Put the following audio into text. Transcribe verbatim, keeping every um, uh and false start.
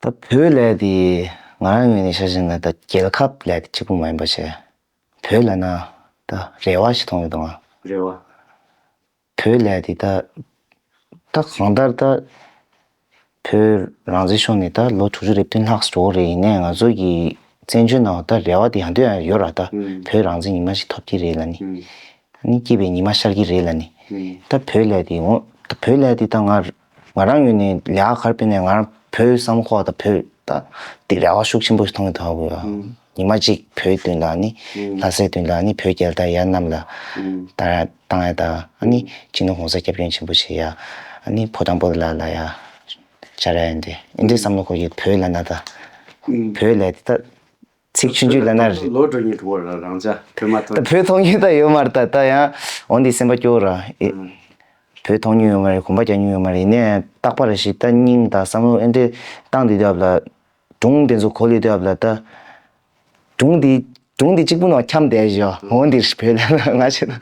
བོད་ལས་དེ་ང་རང་ངོས་ནས་ཆ་བཞག་ན་ད་རྒྱལ་ཁབ་ལས་དེ་གཅིག་པུ་མ་ཡིན་པ་བྱས། བོད་ལ་ན་ད་རེ་བ་ཞིག་མཐོང་ཡོད་དང་། རེ་བ། བོད་ལས་དེ་ད་ད་གང་ལྟར་ད་བོད་རང་བཙན་ཤོར་ནས་ད་ལོ་དྲུག་ཅུ་རེ་བདུན་ལྷག་འགྲོ་གི་རེད། ཡིན་ནའི་ང་ཚོ་གི་བཙན་བྱོལ་ནང་ད་རེ་བ་དེ་ཡང་དུ་ཡང་ཡོད་ར། ད་བོད་རང་བཙན་ཉི་མ་ཞིག་ཐོབ་ཀྱི་རེད་ལ་ནི། ཨ་ནི་སྐྱིད་པའི་ཉི་མ་ཤར་གྱི་རེད་ལ་ནི། ད་བོད་ལས་དེ་འོ་ད་བོད་ལས་དེ་ད་ང་ང་རང་ངོས་ནས་ལས་ཀ་ག་རེ་སྤེལ་ནས་ང་རང་བོད་བསམ་བློ་འཁོར་བ་ད་བོད་ད་དེ་རེ་བ་ཤུགས་ཆེན་པོ་ཞིག་མཐོང་གི་འདུག་གོ། ཉི་མ་གཅིག་བོད་དོན་ལ་ནི་ལྷ་སའི་དོན་ལ་ནི་བོད་རྒྱལ་དར་ཡར་གནམ་ལ་ད་བཏང་ཡ་ད་ཨ་ནི་སྤྱི་ནོར་གོང་ས་སྐྱབས་མགོན་ཆེན་པོ་ཆེ་ཡ་ཨ་ནི་ཕོ་བྲང་པོ་ཏ་ལ་ལ་ཡ་བཅར་ཡ་ཡིན་ཏེ་ཨིན་འདྲའི་བསམ་བློ་འཁོར་གྱི་བོད་ལ་ན་ད་བོད་ལས་དེ་ད། ཚིག་ཆུང་ཆུང་ལབ་ན་རེད། ལོ་འགྲོ་ཉིན་འགྲོ་བ་རང་ཅག་བོད་མ་ཐོན། ད་བོད་མཐོང་མྱོང་ད་ཡོད་མ་རེད། ད་ད་ཡང་འོན་ཏེ་སེམས་པ་སྐྱོ་ར་ཨེ། བོད་མཐོང་མྱོང་ཡོད་མ་རེད། གོམ་པ་རྒྱག་མྱོང་ཡོད་མ་རེད། ཡིན་ནའི་རྟག་པར་ཞིག་ད་སྙིང་ད་བསམ་བློ་ཨེ་འདྲས་བཏང་དུས་སྐབས་ལ་སྒྲུང་དེ་ཚོ་གོ་ལེ་དུས་སྐབས་ལ་ད་སྒྲུང་དེ་སྒྲུང་དེ་གཅིག་པུ་ནང་འཁྱམས་བསྡད་ཞོ་འོན་ཏེ་བོད་ལ་ང་ཆེ་ད་